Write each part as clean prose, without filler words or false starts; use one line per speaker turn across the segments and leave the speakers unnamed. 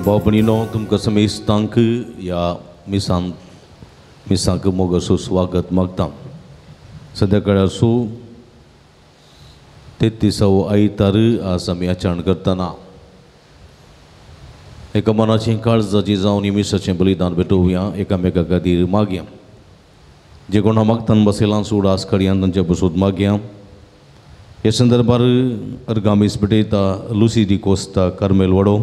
भाव भयणीनो, तुमकां समेस्तांक ह्या मिसांक मोगाचो स्वागत मागता. सद्या आसूं 33वो आयतार आज आमी आचरण करतना एका मनाचें काळजाची जावन मिसाचें बलिदान भेटोवया, एकामेका खातीर मागया. जे कोणा मागतान बसयलां सुडास खडयान तांचे बसून मागया. हे संदर्भार अर्गां मीस भेटयता लुसी दी कोस्ता कार्मेल वडो.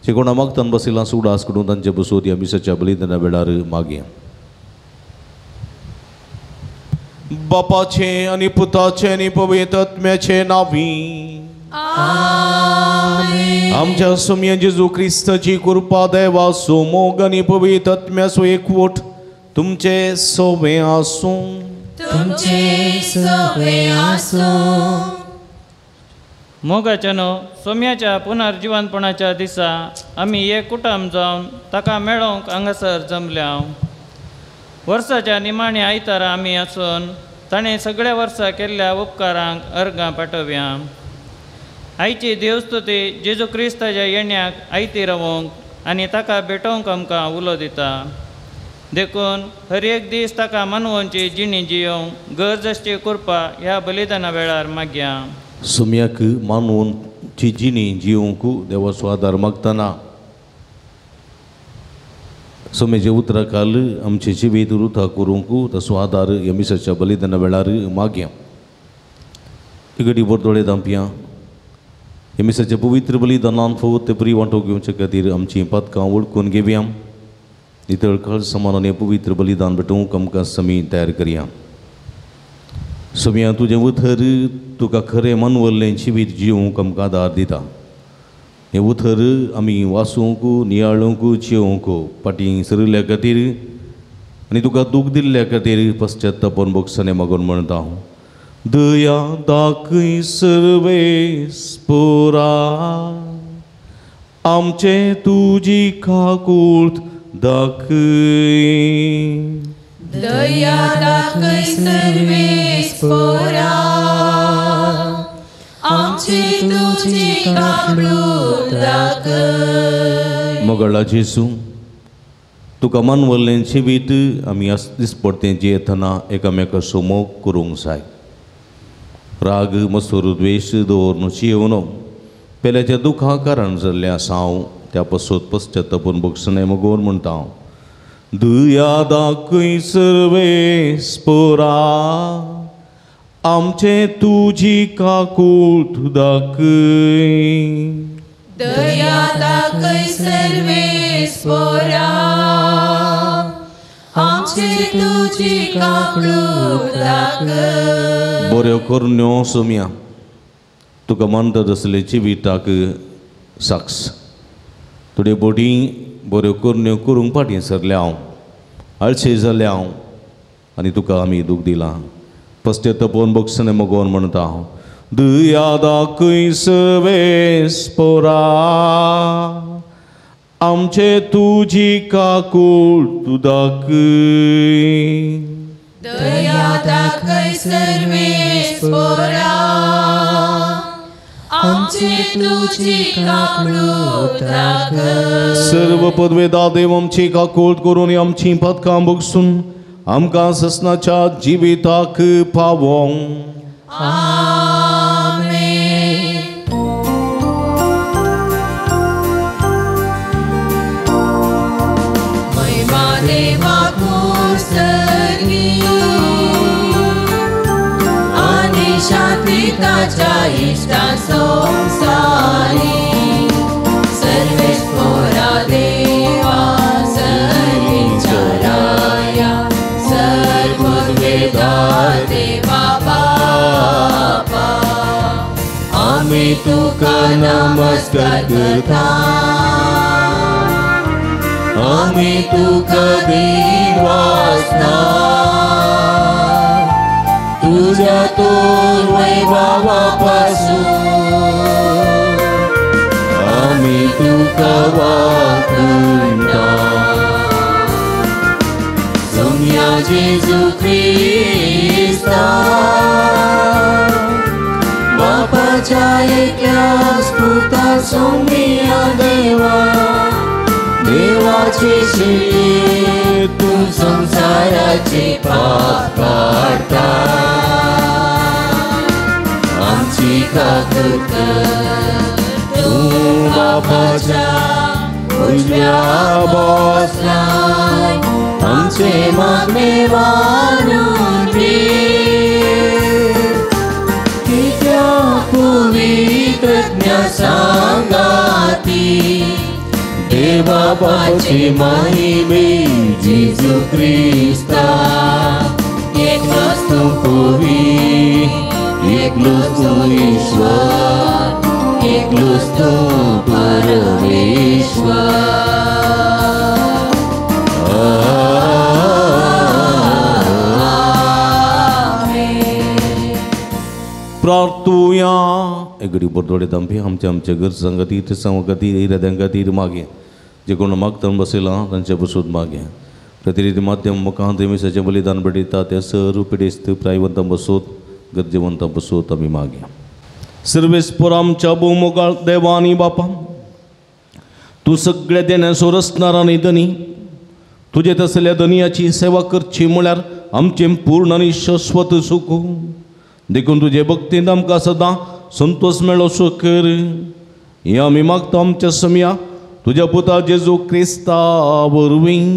जे कोणा मागतान बसयलां सुडास कडून तांचे बसून ह्या मिसाच्या बलिदाना वेळार मागया. बापाचें आनी पुताचें आनी पवित्र आत्म्याचें नांवी आमच्या सोम्या जेजू क्रिस्ताची कृपा देवाचो मोग आनी पवित्र आत्म्याचो एकवट तुमचे सोवे आसूं.
तुमचे सोवे आसूं.
मोगाच्यानो सोम्याच्या पुनर्जिवनपणाच्या दिसा आमी एक कुटुंब जावन ताका मेळोवंक हांगासर जमल्या. वर्साच्या निमाण्या आयतारा आमी आसून ताणें सगळ्या वर्सा केल्ल्या उपकारांक अर्गां पाठोवया. आयची देवस्तुती जेजू क्रिस्ताच्या येण्याक आयती रावोंक आनी ताका भेटोवंक आमकां उलो दिता. देखून हर एक दीस ताका मानवोंची जिणी जियोवंक गरज आसची कृपा ह्या बलिदाना वेळार मागया.
सुम्याक मानवोंची जिणी जियोवंक देवाचो आदार मागतना सोमेचे उतरा काल आमचे जिवीत रुथा करूंक तसो आदार ह्या मिसाच्या बलिदाना वेळार मागया. तिगडी बोरदोळे दांपया. ह्या मिसाच्या पवित्र बलिदानान फावो ते बरी वांटो घेवचे खातीर आमचीं पातकां वळखून घेवया. नितळ काळ समानान हें पवित्र बलिदान भेटोवंक आमकां समी तयार करया. सोम्या तुजें उतर तुका खरें मनवल्लें जिवीत जिवंक आमकां आदार दिता. हें उतर आमी वाचूंक, नियाळूंक, जिवंक फाटीं सरिल्ल्या खातीर आनी तुका दूख दिल्ल्या खातीर पश्चात्तापन भोगसणें मागून म्हणटा. दया दाखय सर्वेस्पोरा आमचे तुजी काकूळत दाखय.
दया दाखय सर्वेस्पोरा आमचे तुजी काकूळत दाखय.
मोगळा जेजू, तुका मानवल्लें जिवीत आमी दिसपडतें जियेतना एकामेकाचो मोग करूंक जाय. राग मसूर द्वेश दवरून जियोवनो पेल्याच्या दुखा कारण जाल्लें आसा हांव त्या पसत पश्चात्तापून भोगसणें मगोवन म्हणटा हांव. दया दाखय सर्वेस्पोरा आमचे तुजी काकूळत दाखय.
दया दाखय सर्वेस्पोरा आमचे तुजी काकूळत दाखय.
बऱ्यो करण्यो सोम्या तुका मानता तसले जिविताक साक्ष. थोड्यो बोटी बऱ्यो करण्यो करूंक फाटीं सरल्या हांव, आळशे जाल्या हांव आनी तुका आमी दूख दिलां. पश्चात्तापून भोगसणें मगोवन म्हणटा हांव. दया दाखय सर्वेस्पोरा आमचे तुजी काकूळत दाखय.
दया दाखय सर्वेस्पोरा आमचे तुजी काकूळत दाखय.
सर्व पदवेदा देव आमची काकूळत करून आमची पदकां भोगसून आमकां ससनाच्या जिविताक पावोंक.
आमेन. महिमा देवाकू सर्गी आनी शांती ताच्या इश्टा संवसारी. सर्वेस्पोरा देवा सर्वेच्या राया सर्ववेदा देवा बापा आमी तुका नमस्कार करता. आमी तुका दिवासना तुझ्या तोर वैभवापासून आमी तुका वाखणटा. सोम्या जेजू क्रिस्ता बापाच्या एकल्या स्फुर्ता सोम्या देवा देवाचे शेळये तूं संवसाराचे पाप काडटा आमची काकूट कर तूं बापाच्या उजव्या बसलाय आमचे मागणे मानून घे कित्याक पवित्रज्ञा सांगाती देवाबाचे महिमे जेजू क्रिस्ता एकलोच तूं पवी एकलोच तूं ईश्वर एकलोच तूं परमेश्वर.
प्रार्थुया एगडी बरदोडे दामपी आमच्या आमच्या गरजां खातीर सांवा खातीर इराद्यां खातीर मागें जे कोण मागतना बसयलां तांचे बसून मागें प्रतिनिधी माध्यम मुखांत मिसाचें बलिदान भेटयता त्या सर्व पिडेस्त प्रायवंतां बसोत गरजेवंतां बसोत आमी मागें. सर्वेस्पर आमच्या भोवमोगाळ देवा आनी बापा तूं सगळ्या देण्याचो रचणार आनी धनी तुजे तसल्या धनयाची सेवा करची म्हळ्यार आमचें पूर्ण आनी शाश्वत सुख देखून तुजे भक्तींत आमकां सदां संतोष मेळो कर हें आमी मागता आमच्या समया तुज्या पुता जेजू क्रिस्ता वरवीं.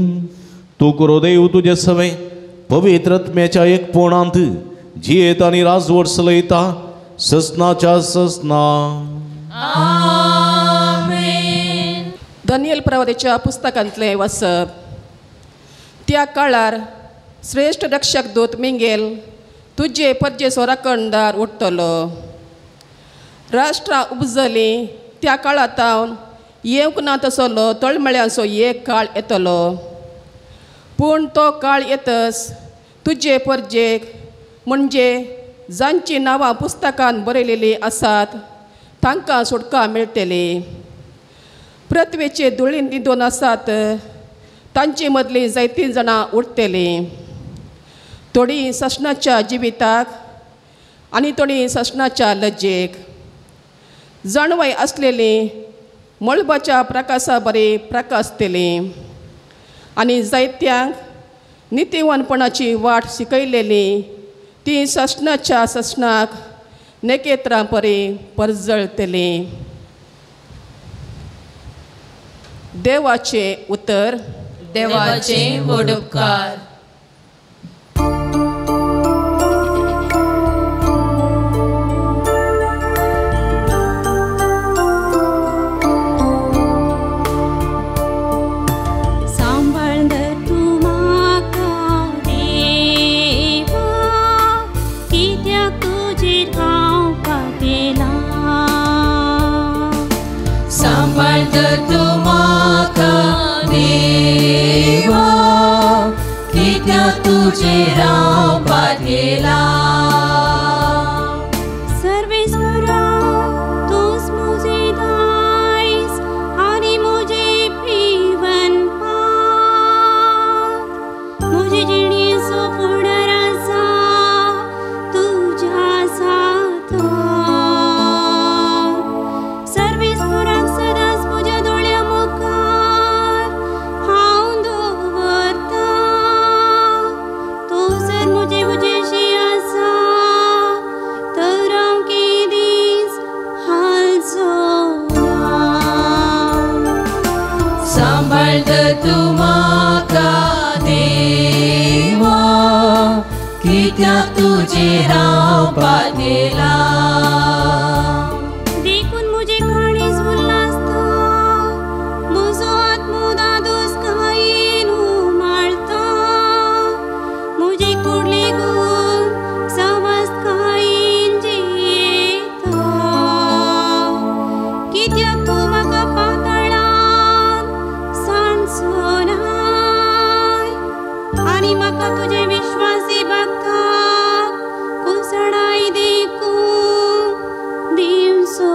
तूं करो देव तुजे सवें पवित्र आत्म्याच्या एकपणांत जियेत आनी राजवट चलयता ससनाच्या ससना.
आमेन.
दानियल प्रवादेच्या पुस्तकांतलें वाचप. त्या काळार श्रेश्ठ रक्षक दूत मिंगेल तुजे परजेचो राखणदार उठतलो. राष्ट्रां उपजलीं त्या काळांत येवंक ना तसलो तळमळ्यांचो एक काळ येतलो. पूण तो काळ येतच तुजे परजेक म्हणजे जांचीं नांवां पुस्तकान बरयलेलीं आसात तांकां सुटका मेळटली. पृथ्वेचे धुळीन न्हिदून आसात तांचे मदलीं जायतीं जाणां उठतलीं. थोडीं ससनाच्या जिविताक आनी थोडीं ससनाच्या लज्जेक. जाणवाय आसलेलीं मळबाच्या प्रकाशा बरी प्रकाशतलीं आनी जायत्यांक नितीवानपणाची वाट शिकयलेली ती ससनाच्या ससनाक नखेत्रां परी परजळतलीं. देवाचें उतर.
देवाचें व्हड उपकार. तुझे राव पातेला
सर्वेश्वरा तूच मुझे दायस आणि मुझे जीवन पात मुझे जिणेचो फुडार आसा तुज्या साथात. सर्वेश्वराक सदांच म्हज्या दोळ्या मुखार हांव दवरता.
तूं म्हाका देवा कित्याक तुजेर हांव पातेला.
देखून म्हजें काळीज उल्हासता म्हजो आत्मो दादोसकायेन उमाळता. म्हजी कुडली गूण समजकायेन जियेता. कित्याक तूं म्हाका पातळान सांडचो नाय आनी म्हाका तुजे विश्वासी भक्ताक कुसडाय देखून दिवचो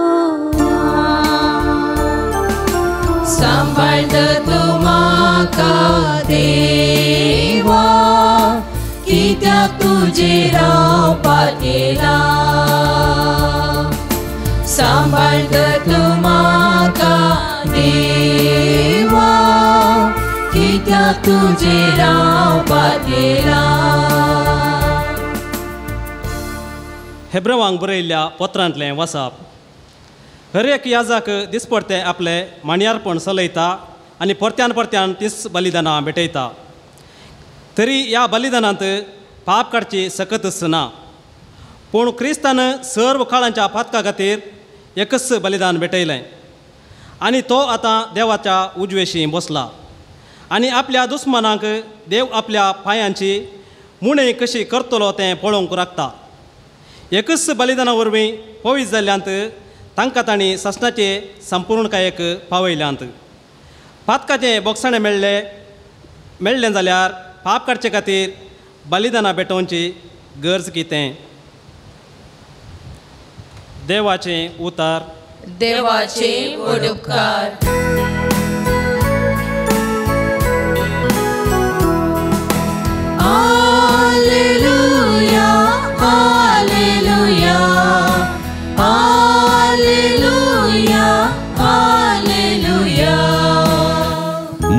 नाय.
सांबाळ तूं म्हाका देवा कित्याक तुजेर हांव पातेला. सांबाळ तूं म्हाका देवा कित्याक तुजेर हांव पातयेलां.
हेब्रवांक बरयल्ल्या पत्रांतलें वसाप. हर एक याजाक दिसपडते आपले माणयारपण चलयता आनी परत्यान परत्यान तीच बलिदानां भेटयता, तरी ह्या बलिदानांत पाप काडची सकतच ना. पूण क्रिस्तान सर्व काळांच्या पातका खातीर एकच बलिदान भेटयलें आनी तो आतां देवाच्या उजवेशी बसला आनी आपल्या दुस्मनांक देव आपल्या पांयांची मुणे कशी करतलो तें पळोवंक राखता. एकच बलिदाना वरवीं पवित्र जाल्ल्यांत तांकां तांणी सासणाचे संपूर्णकायेक पावयल्यांत. पातकाचें बोगसाणें मेळ्ळें जाल्यार पाप काडचे खातीर बलिदानां भेटोवची गरज कितें? देवाचें उतार.
देवाचे उपकार. Hallelujah, hallelujah, hallelujah, hallelujah.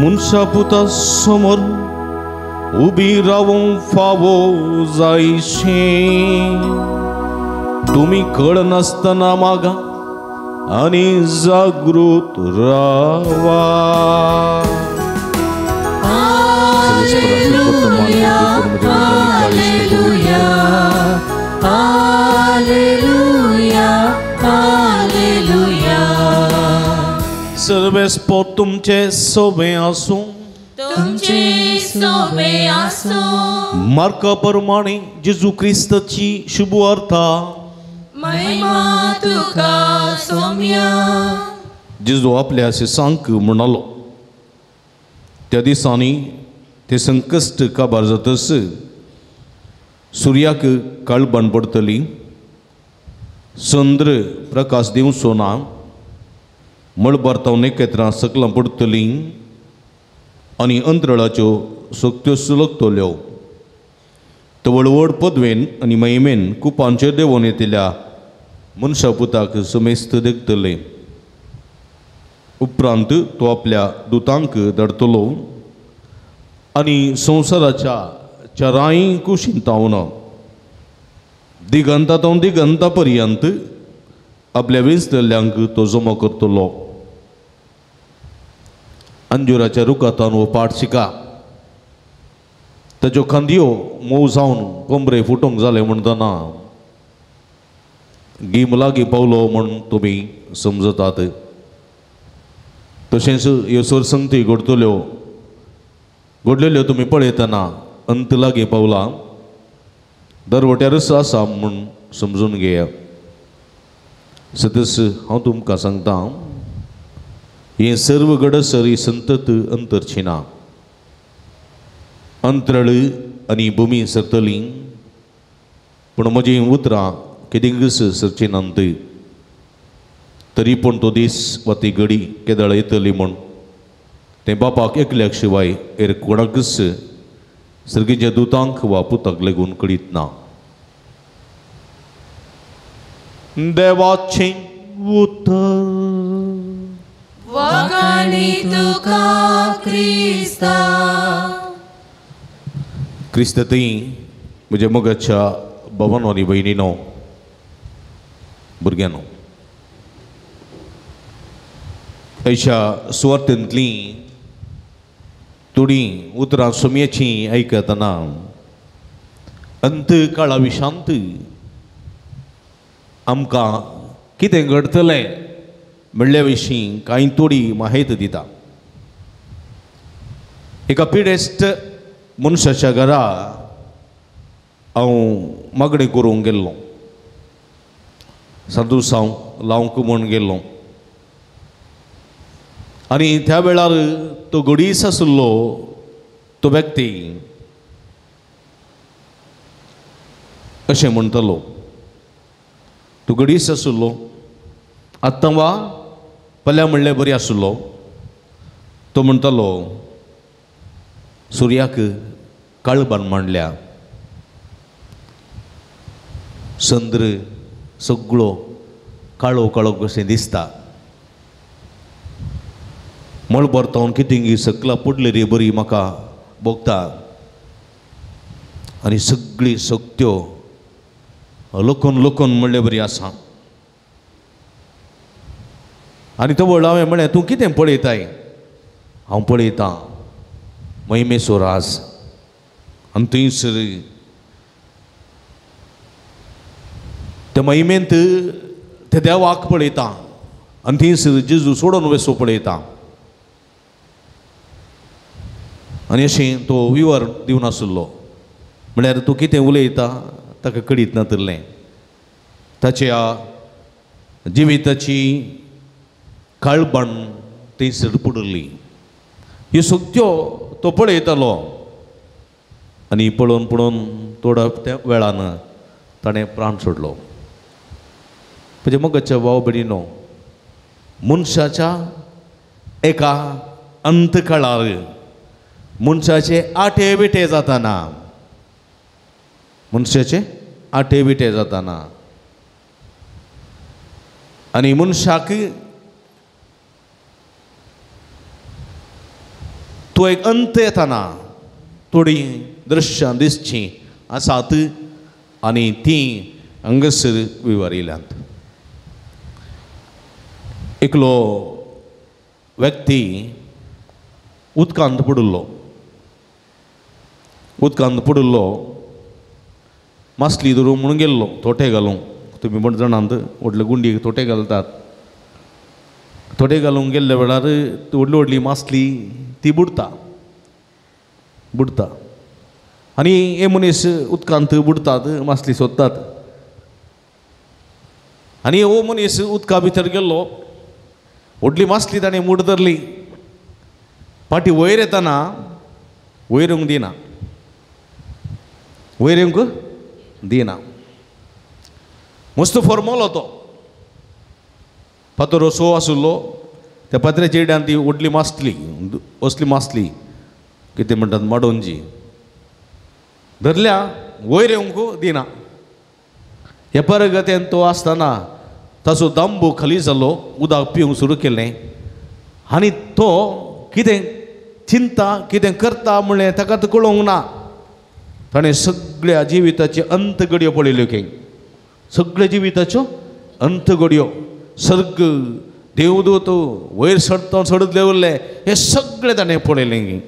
मनशा पुता समोर उबी रावूंक फावो जायशें तुमी कळनासतना मागा आनी जागृत रावा.
Hallelujah, hallelujah, hallelujah, hallelujah.
सर्वेस्पोर तुमचे सोबे आसूं,
तुमचे सोबे आसूं.
मार्का प्रमाणे जेजू क्रिस्ताची शुभवार्ता.
महिमा तुका सोम्या.
जेजू आपल्या शिसांक म्हणालो, त्या दिसांनी ते संकश्ट काबार जातस सुर्याक काळबाण पडटली, चंद्र प्रकाश दिवचो ना, मळबार तावन नखेत्रां सकलां पडटलीं आनी अंतराळाच्यो सक्त्यो सुलगतल्यो. तवळ व्हड पदवेन आनी महिमेन कुपांचेर देंवोन येतल्या मनशा पुताक समेस्त देखतले. उपरांत तो आपल्या दुतांक धाडटलो आनी संवसाराच्या चारांय कुशीन तावन दिगंता तावन दिगंता पर्यंत आपल्या वेंचतल्यांक तो जमो करतलो. अंजुराच्या रुखांतावन हो पाठ शिका, ताच्यो खांदयो मोव जावन कोंबरे फुटूंक जाले म्हणटना गीम लागीं पावलो म्हूण तुमी समजतात. तशेंच ह्यो सरसंगती घडटल्यो घडलेल्यो तुमी पळयतना अंत लागीं पावला, दरवट्यारच आसा म्हूण समजून घेया. सदस्य हांव तुमकां सांगता, हें सर्व घडसर ही संतत अंतरची ना. अंतरळ आनी भुमी सरतली, पूण म्हजीं उतरां केदींकच सरची नात. तरी पूण तो दीस वा ती घडी केदळ येतली म्हूण तें बापाक एकल्याक शिवाय हेर कोणाकच सर्गीच्या दुतांक वा पुताक लागून कळीत ना. देवाचें उतर.
वाखाणी तुका क्रिस्ता.
क्रिस्त थंय म्हज्या मोगाच्या भावानो आनी भयणीनो, भुरग्यांनो, अशा सुवार्थांतलीं थोडीं उतरां सोमयेचीं आयकतना अंत काळा विशांत आमकां कितें घडटलें म्हणल्या विशीं कांय थोडी माहिती दिता. एका पिडेस्ट मनशाच्या घरा हांव मागणें करूंक गेल्लो, साधूसांव लावंक म्हूण गेल्लो आनी त्या वेळार तो गडीस आशिल्लो तो व्यक्ती अशें म्हणटालो, तो गडीस आशिल्लो आतां वा पल्या म्हणलें बरी आशिल्लो. तो म्हणटालो, सुर्याक काळबान मांडल्या, चंद्र सगळो काळो काळो कशें दिसता, मळबार तावन कितें सकला पडली रे बरी म्हाका भोगता आनी सगळी शक्त्यो लोकून लोकून म्हणले बरी आसा. आनी तो व्हडलो हांवें म्हळें तूं कितें पळयताय? हांव पळयतां महिमेचो राज. आनी थंयसर त्या महिमेंत त्या देवाक पळयता आनी थंयसर जेजू सोडून वेसो पळयता. आनी अशें तो विवर दिवन आशिल्लो म्हळ्यार तूं कितें उलयता ताका कळीत नातिल्लें. ताच्या जिविताची काळबाण थंयसर पडिल्ली. ह्यो सगळ्यो तो पळयतालो आनी पळोवन पळोवन थोड्या त्या वेळान ताणें प्राण सोडलो. म्हणजे मगच्या भाव भयणीनो, मनशाच्या एका अंतकाळार मनशाचे आठे विटे जाताना, मनशाचे आठे विटे जाताना आनी मनशाक तो एक अंत येताना थोडीं दृश्यां दिसचीं आसात आनी तीं हांगासर विवरिल्यांत. एकलो व्यक्ती उदकांत पडिल्लो, उदकांत पडिल्लो, मासली धरूंक म्हणून गेल्लो तोटे घालूंक. तुमी पण जाणात व्हडले गुंडयेक तोटे घालतात. तोटे घालूंक गेल्ल्या वेळार व्हडली व्हडली मासली ती बुडटा बुडटा आनी हे मनीस उदकांत बुडटात, मासली सोदतात. आनी हो मनीस उदका भितर गेल्लो, व्हडली मासली ताणें मूड धरली. फाटी वयर येतना वयर येवंक दिना, वयर येवंक दिना. मस्त फॉर्मोलो तो फातरो सो आशिल्लो. त्या पात्र्याच्या इड्यान ती व्हडली मासली, असली मासली कितें म्हणटात माडोंजी धरल्या, वयर येवंक दिना. ह्या परगतेन तो आसतना ताचो दांबो खाली जालो, उदक पिवंक सुरू केलें आनी तो कितें चिंता कितें करता म्हणलें ताका तो कळोवंक ना. ताणें सगळ्या जिविताच्यो अंत घडयो पळयल्यो की सगळ्या जिविताच्यो अंत घडयो, सर्ग देवदूत वयर सडता सडत देवले हे सगळें ताणें पळयलें की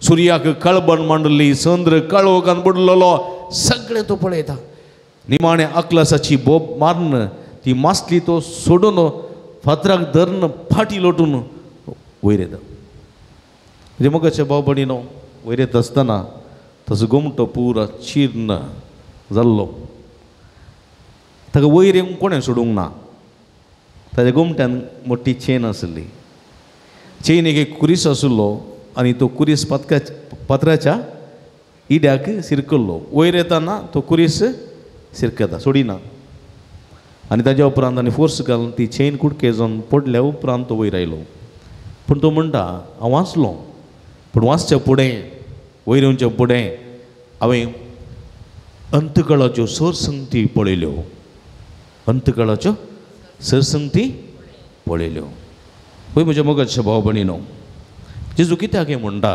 सुर्याक कळबण मांडली, चंद्र काळोखान बुडलेलो, सगळें तो पळयता. निमाणें अकलासाची बोब मारून ती मासली तो सोडून फातराक धरून फाटी लोटून वयर येता. म्हणजे मोगाचे भाव भयणीनो, वयर येता आसतना ताचो गोमटो पुरा चीर्ण जाल्लो. ताका वयर येवंक कोणें सोडूंक ना. ताच्या गोमट्यान मोठी चेन आसली, चेनीक एक कुरीस आशिल्लो आनी तो कुरीस पात्राच्या इड्याक सिरकल्लो. वयर येताना तो कुरीस सिरकता, सोडिना. आनी ताज्या उपरांत आनी फोर्स घालून ती चेन कुडके जावन पडल्या उपरांत तो वयर आयलो. पूण तो म्हणटा हांव वाचलो, पूण वाचच्या फुडें वयर येवच्या फुडें हांवें अंतकाळाच्यो सरसंगती पळयल्यो, अंतकाळाच्यो सरसंगती पळयल्यो. पळय म्हज्या मोगाच्या भाव भयणीनो, जेजू कित्याक हें म्हणटा?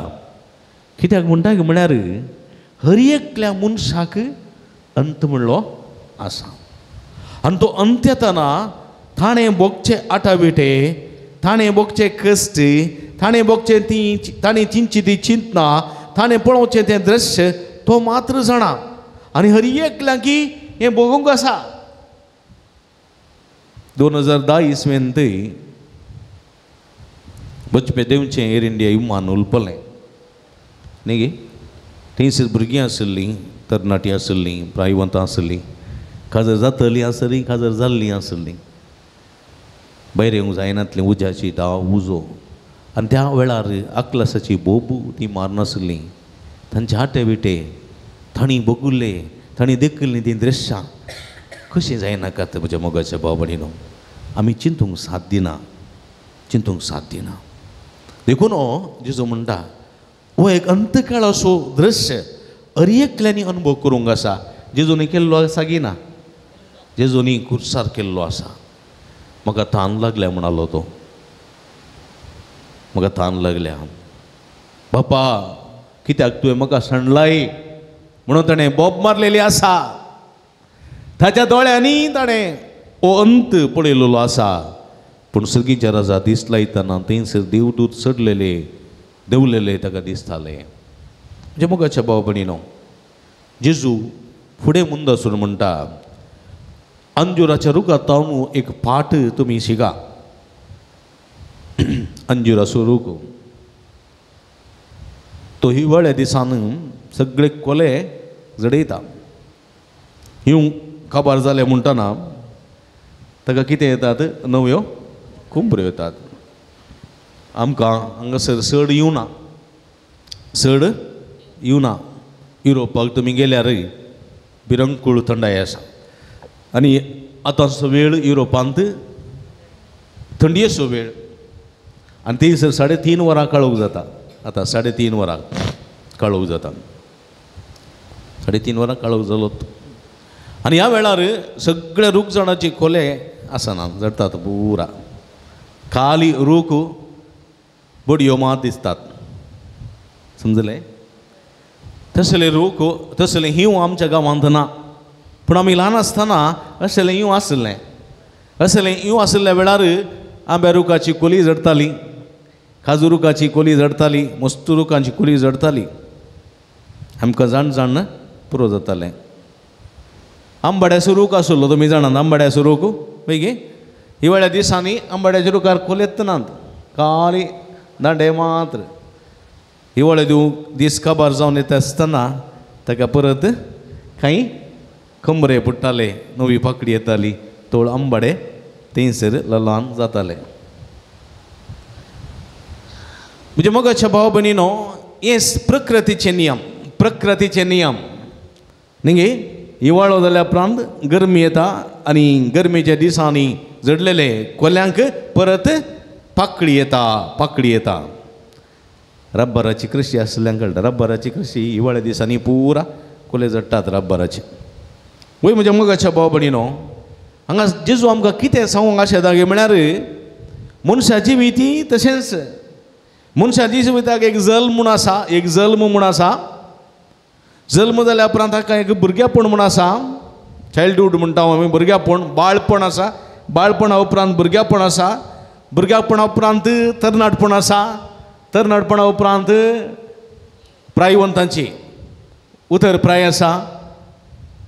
कित्याक म्हणटा म्हळ्यार हर एकल्या मनशाक अंत म्हणलो आसा. आनी तो अंत येताना ताणें भोगचे आटाविटे, ताणें भोगचे कश्ट, ताणें भोगचे ती ताणें चिंतची ती चिंतना, ताणें पळोवचें तें दृश्य तो मात्र जाणा. आनी हर एकल्याकी हें भोगूंक आसा. 2010 इसवेंत बचपे देवचें एअर इंडिया विमान उलपलें न्ही गे. थंयसर भुरगीं आशिल्लीं, तरणाटीं आशिल्लीं, प्रायवंतां आशिल्लीं, काजर जातलीं आसलीं, काजर जाल्लीं आसलीं. भायर येवंक जायनातलीं, उज्याची दाव उजो. आनी त्या वेळार आकलासाची बोबू ती मारनासली. तांचे आटे बिटे तांणी भोगुल्ले, तांणी देखिल्लीं तीं दृश्यां कशीं जायनाकात म्हज्या मोगाच्या भाव भयणीनो. आमी चिंतूंक साथ दिना, चिंतूंक साथ दिना. देखून हो जेजू म्हणटा हो एक अंतकाळ असो दृश्य हर एकल्यांनी अनुभव करूंक आसा. जेजूनी केल्लो आसा की ना? जेजूनी कुर्सार केल्लो आसा. म्हाका तान लागल्या म्हणालो तो. म्हाका तान लागल्या. बापा कित्याक तुवें म्हाका सांडलाय म्हणून ताणें बोब मारलेली आसा. ताच्या दोळ्यांनी ताणें हो अंत पळयलेलो आसा. पूण सर्गीच्या राजा दीस लायतना थंयसर देवदूत चडलेले देंवलेले ताका दिसताले. म्हणजे मोगाच्या भाव भयणीनो, जेजू फुडें मुंदासून म्हणटा, अंजुराच्या रुखांत एक पाठ तुमी शिका. अंजुराचो रूख तो हिवाळ्या दिसान सगळे कोले जडयता. हिंव काबार जालें म्हणटना ताका कितें येतात, नव्यो कुंबऱ्यो येतात. आमकां हांगासर चड येवना, चड येवना. युरोपाक तुमी गेल्यार भिरंकूळ थंडाय आसा आनी आतांचो वेळ युरोपांत थंडयेचो वेळ आनी थंयसर 3.5 वरां काळोख जाता. आतां 3.5 वरां काळोख जाता, 3.5 वरां काळोख जालो आनी ह्या वेळार सगळे रूख झाडाचे खोले आसना, जडटात पुरा खाली रूख बडयो मात दिसतात. समजलें? तसले रूख तसलें हिंव आमच्या गांवांत ना, पूण आमी ल्हान आसतना असलें हिंव आसलें. असलें हिंव आशिल्ल्या वेळार आंब्या रुखाची कोली जडताली, काजू रुखाची कोली जडताली, मस्तू रुखांची कोली जडताली. आमकां जाण जाण पुरो जातालें. आंबाड्याचो रूख आसलो, तुमी जाणात आंबाड्याचो रूख बेगी हिवाळ्या दिसांनी आंबाड्याच्या रुखार कोलेत नात, खाली दांडे मात्र. हिवाळे दीस काबार जावन येता आसतना ताका परत कांय खंबरे पुट्टाले, नवी पाकडी येताली, तोळ आंबाडे थंयसर ल्हान जाताले. म्हणजे मोगाच्या भाव भयणीनो, हे प्रकृतीचे नियम, प्रकृतीचे नियम न्ही. हिवाळो जाल्या उपरांत गरमी येता आनी गरमेच्या दिसांनी जडलेले कोल्यांक परत पाकळी येता, पाकळी येता. रब्बराची कृशी आसल्यान कळटा, रब्बराची कृशी हिवाळ्या दिसांनी पुरा कोले जडटात रब्बराचे. वय म्हज्या मोगाच्या भाव भयणीनो, हांगा जेजू आमकां कितें सांगूंक आशेता म्हळ्यार मनशाची भीती तशेंच मनशाची जिविताक एक जल्म म्हूण आसा, एक जल्म म्हूण आसा. जल्म जाल्या उपरांत ताका एक भुरगेपण म्हूण आसा, चायल्डहूड म्हणटा आमी, भुरगेपण, बाळपण आसा. बाळपणा उपरांत भुरगेपण आसा, भुरगेपणा उपरांत तरणाटपण आसा, तरणाटपणा उपरांत प्रायवंतांची उतर प्राय आसा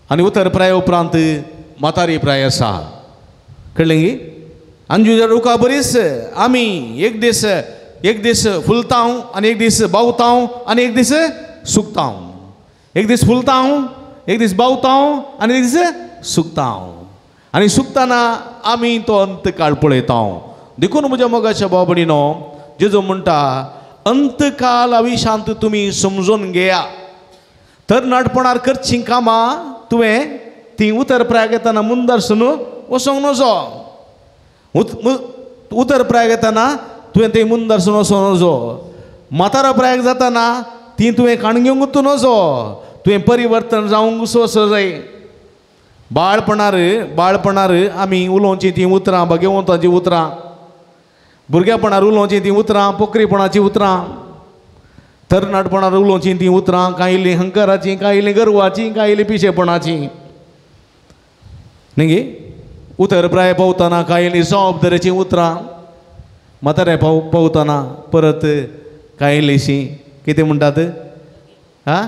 आनी उतर प्राय उपरांत म्हातारी प्राय आसा. कळ्ळें गी? अंजुच्या रुखा बरीच आमी एक दीस, एक दीस फुलतांव आनी एक दीस बावतांव आनी एक दीस सुकतांव. एक दीस फुलतांव, एक दीस बावतांव आनी एक दीस सुकतांव. आनी सुकतना आमी तो अंतकाळ पळयतांव. देखून म्हज्या मोगाच्या भाव भयणीनो, जेजू म्हणटा अंतकाळ आविशांत तुमी समजून घेया. तरणाटपणार करचीं कामां तुवें ती उतर प्राय घेतना मुंदरसून वचोंक नजो. उतर प्राय घेतना तुवें ती मुंदरसून वचोंक नजो. म्हातारो प्रायक जातना ती तुवें काण घेवंक नजो. तुवें परिवर्तन जावंक वचो जाय. बाळपणार, बाळपणार आमी उलोवचीं तीं उतरां भगवंताचीं उतरां, भुरगेपणार उलोवचीं तीं उतरां पोकरीपणाचीं उतरां, तरणाटपणार उलोवचीं तीं उतरां कांय इल्लीं हंकाराचीं, कांय इल्लीं गर्वाचीं, कांय इल्लीं पिशेपणाचीं न्ही गे. उतर प्राय पावतना कांय इल्लीं जबाबदारेचीं उतरां, म्हातारे पावतना परत कांय इल्लीशीं कितें म्हणटात आं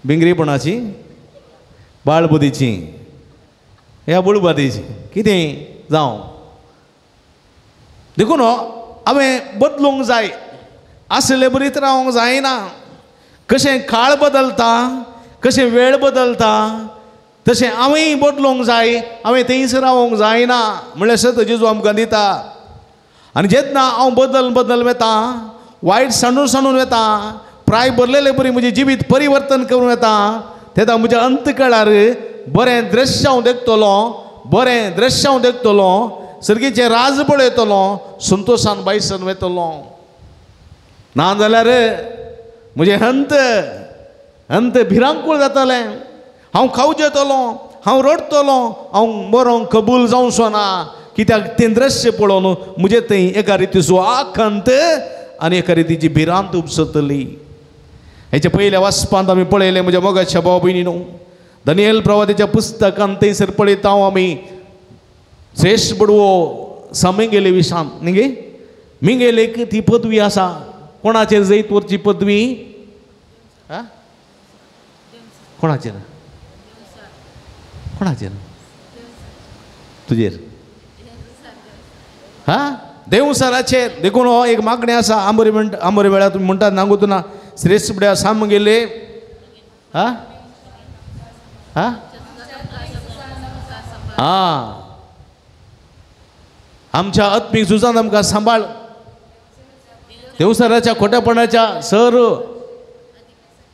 भिंगरीपणाची, बाळबुदीची ह्या बुळबादीची कितें जावं. देखून हांवें बदलूंक जाय, आसले बरीत रावंक जायना. कशें काळ बदलता, कशें वेळ बदलता, तशें हांवेंय बदलूंक जाय, हांवें थंयच रावंक जायना म्हणल्यार सत जेजू आमकां दिता. आनी जेन्ना हांव बदल बदल वता, वायट सांडून सांडून वता, प्राय भरलेले बरी म्हजें जिवीत परिवर्तन करून वता, तेन्ना म्हज्या अंतकाळार बरें दृश्य हांव देखतलो, बरें दृश्य हांव देखतलो, सर्गीचें राज पळयतलो, संतोशान बायसन वतलो. ना जाल्यार म्हजें हंत हंत भिरांकूळ जातलें, हांव खावजेतलो, हांव रडटलो, हांव मरोंक कबूल जावचो ना. कित्याक तें दृश्य पळोवन म्हजें थंय एका रितीचो आकांत आनी एका रितीची भिरांत उपसतली. हेच्या पयल्या वाचपांत आमी पळयलें म्हज्या मोगाच्या भाव भयणीनो, दानियल प्रवादाच्या पुस्तकांत थंयसर पळयता आमी श्रेश्ठ बडवो सामेंगेले विशांत न्ही गे, मिंगेलेक ती पदवी आसा. कोणाचेर जैत व्हरची पदवी? कोणाचेर? कोणाचेर? तुजेर. हा, देवसराचेर. देखून हो एक मागणें आसा. आंबोरी म्हणटा, आंबोरी वेळार तुमी म्हणटात नांगुतना ना श्रेश्ठ बड्या सामगेले. हा हा हा, आमच्या आत्मीक झुजान आमकां सांबाळ, देवसराच्या खोटेपणाच्या सर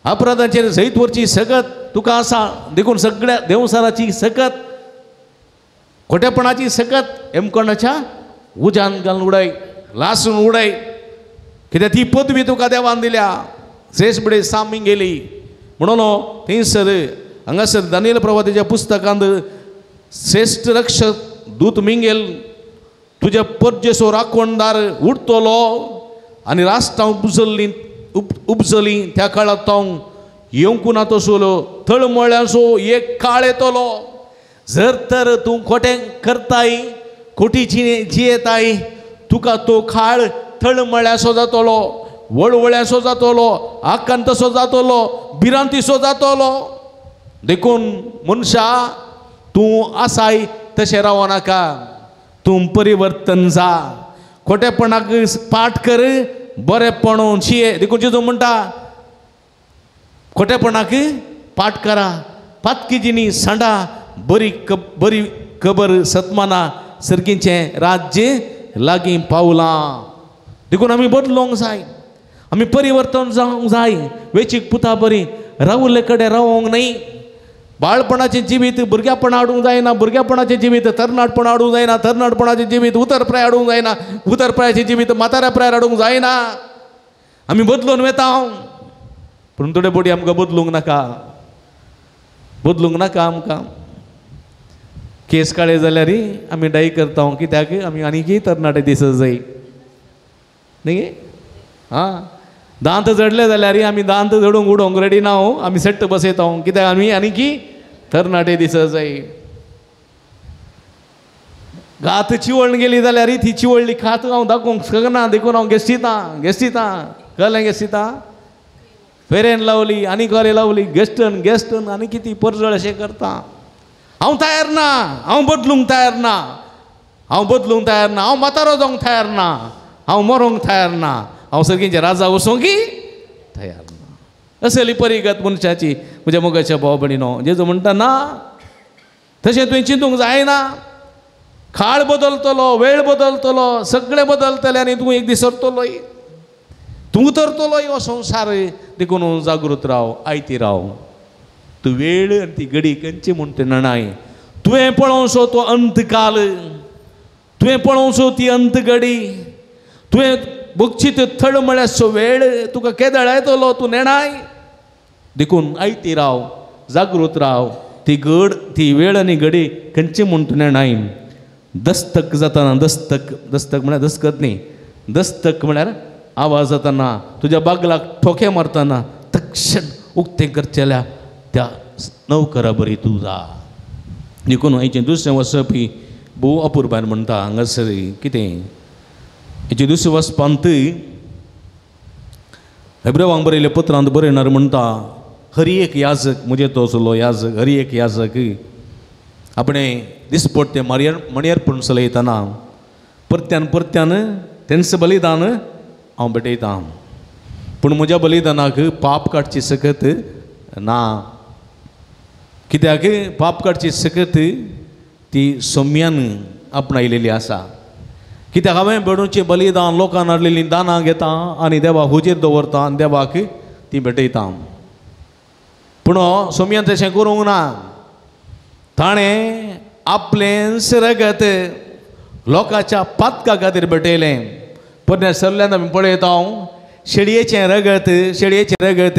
अपराधांचेर जैत व्हरची सकत तुका आसा. देखून सगळ्या देवसराची सकत, खोटेपणाची सकत हेमकोणाच्या उज्यान घालून उडय, लासून उडय, कित्याक ती पदवी तुका देवान दिल्या. श्रेश्ठ बडे सामी गेली म्हणून थंयसर हांगासर दानियल प्रवादाच्या पुस्तकांत श्रेश्ठ रक्षक दूत मिंगेल तुज्या परजेसो राखणदार उठतलो आनी राष्ट्रां उपजल्लीं उपजलीं त्या काळांत हांव येवंक ना तसलो तळमळ्यांचो एक काळ येतलो. जर तर तूं खोटें करताय, खोटी जियेताय, तुका तो काळ तळमळ्यासो जातलो, वळवळ्यासो जातलो, आकांतसो जातलो, भिरांतीसो जातलो. देखून मनशा तूं आसाय तशें रावो नाका, तूं परिवर्तन जा, खोटेपणाक पाठ कर, बरेपण जिये. देखून जेजू म्हणटा खोटेपणाक पाठ करा, पातकी जिणी सांडा, बरी बरी खबर सतमाना सर्गीचें राज्य लागीं पावलां. देखून आमी बदलूंक जाय, आमी परिवर्तन जावंक जाय. वेचीक पुता बरी रावल्ले कडेन रावोंक न्हय. बाळपणाचें जिवीत भुरग्यापण हाडूंक जायना, भुरग्यापणाचें जिवीत तरणाटपण हाडूंक जायना, तरणाटपणाचें जिवीत उतरप्राय हाडूंक जायना, उतरप्रायाचें जिवीत म्हाताऱ्या प्रायर हाडूंक जायना. आमी बदलून वेता, पूण थोडे बोडी आमकां बदलूंक नाका, बदलूंक नाका आमकां. केस काळे जाल्यार आमी डाय करता, कित्याक आमी आनीकय तरणाटे दिसत जाय न्ही. आं, दांत जडले जाल्यार आमी दांत जडूंक उडोवंक रेडी ना, आमी सेट्ट बसयता, कित्याक आमी आनीकी तरणाटे दिसत जाय. गात चिवळण गेली जाल्यार ती चिवळ्ळी खात हांव दाखोवंक शकना, देखून हांव गेस्टितां गेस्टितां, कळ्ळें? गेस्टितां फेरेन लावली आनी कोरे लावली, गेस्टन गेस्टन आनी कितें परजळ अशें करता. हांव तयार ना, हांव बदलूंक तयार ना, हांव बदलूंक तयार ना, हांव म्हातारो जावंक तयार ना, हांव मरोंक तयार ना, हांव सगळींचे राजा वचोंक तयार ना. असली परिगत मनशाची म्हज्या मोगाच्या भाव भयणीनो. जेजू म्हणटा ना तशें तुवें चिंतूंक जायना. काळ बदलतलो, वेळ बदलतलो, सगळें बदलतलें आनी तूं एक दीस सरतलोय, तूं उतरतलोय हो संवसार. देखून जागृत राव, आयती राव. तूं वेळ आनी ती घडी खंयची म्हूण तें नणाय. तुवें पळोवचो तो अंतकाल, तुवें पळोवचो ती अंत घडी, तुवें भोगची त्यो थळमळ्याचो वेळ तुका केदळ येतलो तूं नेणाय. देखून आयती राव, जागृत राव. ती घड ती वेळ आनी घडी खंयची म्हूण तूं नेणाय. दस्तक जाताना, दस्तक दस्तक म्हळ्यार दस्तकत न्ही, दस्तक म्हळ्यार आवाज जाताना, तुज्या बागलाक ठोके मारतना तक्षण उक्तें करचेल्या त्या नवकरा बरी तूं जा. देखून हेचें दुसरें वचपी भोव अपुरबायन म्हणटा हांगासर कितें हेचें दुसरें वचपांतय हेब्रेवांक बरयल्ल्या पत्रांत बरयणार म्हणटा, हरी एक याजक म्हजे तो असलो याजक, हरी एक याजक आपणें दिसपट्टें मणयर्पण चलयतना परत्यान परत्यान तेंच बलिदान हांव भेटयतां, पूण म्हज्या बलिदानाक पाप काडची सकत ना. कित्याक पाप काडची सकत ती सौम्यान आपणायलेली आसा. कित्याक हांवें भेडूचें बलिदान लोकांक हाडलेलीं दानां घेता आनी देवाक हुजीर दवरता आनी देवाक ती भेटयता. पूण सोम्यान तशें करूंक ना. ताणें आपलें रगत लोकांच्या पातका खातीर भेटयलें. परन्या सरल्यान आमी पळयता शेळयेचें रगत, शेळयेचें रगत